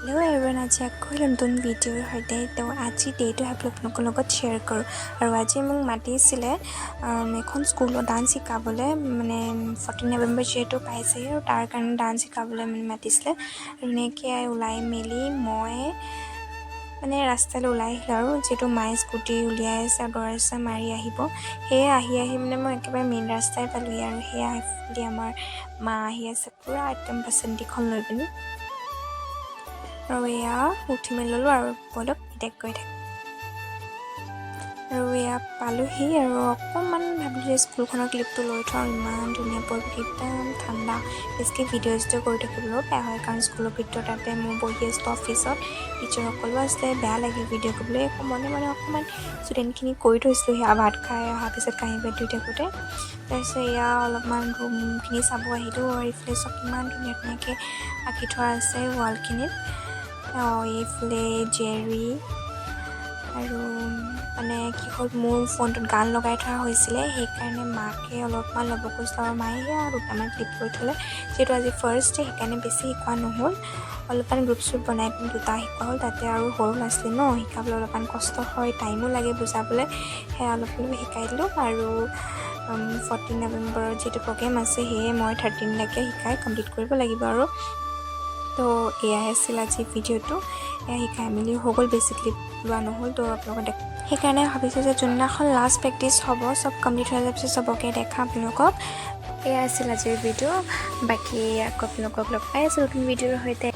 Hello' everyone, আজি আকৌ নতুন ভিডিঅ'ৰ সৈতে। তো আজি ডে'টো ভাবিলোঁ আপোনালোকৰ লগত শ্বেয়াৰ কৰোঁ। আৰু আজি মোক মাতিছিলে এখন স্কুলত ডান্স শিকাবলৈ, মানে 14 নৱেম্বৰ যিহেতু পাইছেহি আৰু তাৰ কাৰণে ডান্স শিকাবলৈ মানে মাতিছিলে। আৰু এনেকৈ ওলাই মেলি মই মানে ৰাস্তালৈ ওলাই আহিলোঁ আৰু যিহেতু মায়ে স্কুটি উলিয়াই আছে আৰু দৰা মাৰি আহিব, সেয়ে আহি আহি মানে মই একেবাৰে মেইন ৰাস্তাই পালোহি। আৰু সেয়া এইফালেদি আমাৰ মা আহি আছে, পূৰা একদম বাচন্তীখন লৈ পিনি। আৰু এয়া উঠি মেলি ল'লোঁ আৰু ব'লক, এতিয়া গৈ থাকোঁ। আৰু এয়া পালোহি আৰু অকণমান ভাবিলোঁ যে স্কুলখনৰ ক্লিপটো লৈ থওঁ। ইমান ধুনীয়া পৰিৱেশ, একদম ঠাণ্ডা। বেছিকৈ ভিডিঅ' চিডিঅ' কৰি থাকিবলৈও বেয়া হয়, কাৰণ স্কুলৰ ভিতৰত তাতে মই বহি আছিলোঁ অফিচত, টিচাৰসকলো আছিলে, বেয়া লাগিল ভিডিঅ' কৰিবলৈ। একো মনে মনে অকণমান ষ্টুডেণ্টখিনি কৰি থৈছিলোঁ, সেয়া ভাত খাই অহাৰ পিছত কাঁহী বাতি ধুই থাকোঁতে। তাৰপিছত এয়া অলপমান ৰুমখিনি চাব আহিলোঁ আৰু এইফালে চব ইমান ধুনীয়া ধুনীয়াকৈ আঁকি থোৱা আছে ৱালখিনিত। এইফালে জেৰি। আৰু মানে কি হ'ল, মোৰ ফোনটোত গান লগাই থোৱা হৈছিলে, সেইকাৰণে মাকে অলপমান ল'ব কৈছিলোঁ আৰু মায়ে সেয়া দুটামান ক্লিপ কৰি থ'লে। যিহেতু আজি ফাৰ্ষ্ট ডে, সেইকাৰণে বেছি শিকোৱা নহ'ল। অলপমান গ্ৰুপ চ্ৰুপ বনাই পিনি দুটা শিকোৱা হ'ল তাতে। আৰু সৰু ল'ৰা ছোৱালী ন, শিকাবলৈ অলপমান কষ্ট হয়, টাইমো লাগে বুজাবলৈ। সেয়া অলপ অলপ শিকাই দিলোঁ। আৰু 14 নৱেম্বৰত যিটো প্ৰগ্ৰেম আছে, সেয়ে মই 13লৈকে শিকাই কমপ্লিট কৰিব লাগিব। আৰু তো এয়াই আছিল আজি ভিডিঅ'টো। এয়া শিকাই মেলি হৈ গ'ল, বেছি ক্লিপ লোৱা নহ'ল। তো আপোনালোকক সেইকাৰণে ভাবিছোঁ যে যোনদিনাখন লাষ্ট প্ৰেক্টিচ হ'ব, চব কমপ্লিট হৈ যোৱাৰ পিছত চবকে দেখাম আপোনালোকক। এয়া আছিল আজিৰ ভিডিঅ'। বাকী আকৌ আপোনালোকক লগ পাই আছোঁ নতুন ভিডিঅ'ৰ সৈতে।